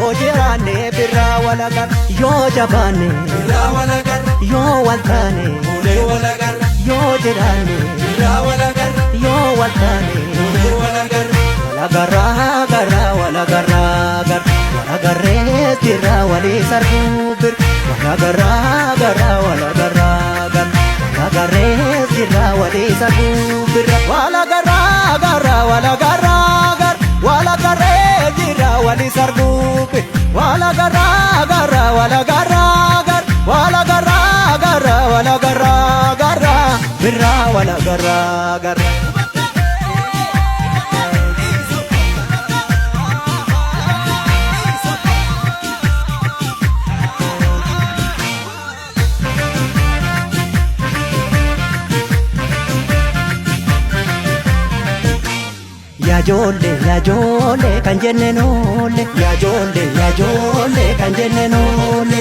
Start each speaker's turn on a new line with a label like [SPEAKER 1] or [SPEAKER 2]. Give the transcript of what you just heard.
[SPEAKER 1] Yoo jiraanne birraa wal agarra. Yoo jabaanne
[SPEAKER 2] Birraa wal agarra.
[SPEAKER 1] Yoo wal taane
[SPEAKER 2] Fuunee wal agarra.
[SPEAKER 1] Yoo jiraanne
[SPEAKER 2] Birraa wal agarra.
[SPEAKER 1] Yoo wal taane
[SPEAKER 2] Fuunee wal agarra.
[SPEAKER 1] Wal agarraa garraa wal agarraa garra wal agarree jirra walii sarbuu bir wal agarraa garraa wal agarraa garra wal agarree jirra walii sarbuu birra wal agarraa garraa wal agarraa garra wal agarree jirra walii sarbuu bir wal agarraa garraa wal agarraa garra wal agarraa garraa wal agarraa garra birra wal agarraa garra. Yaajoollee yaajoollee kan jenne noolle, yaajoollee yaajoollee kan jenne noolle.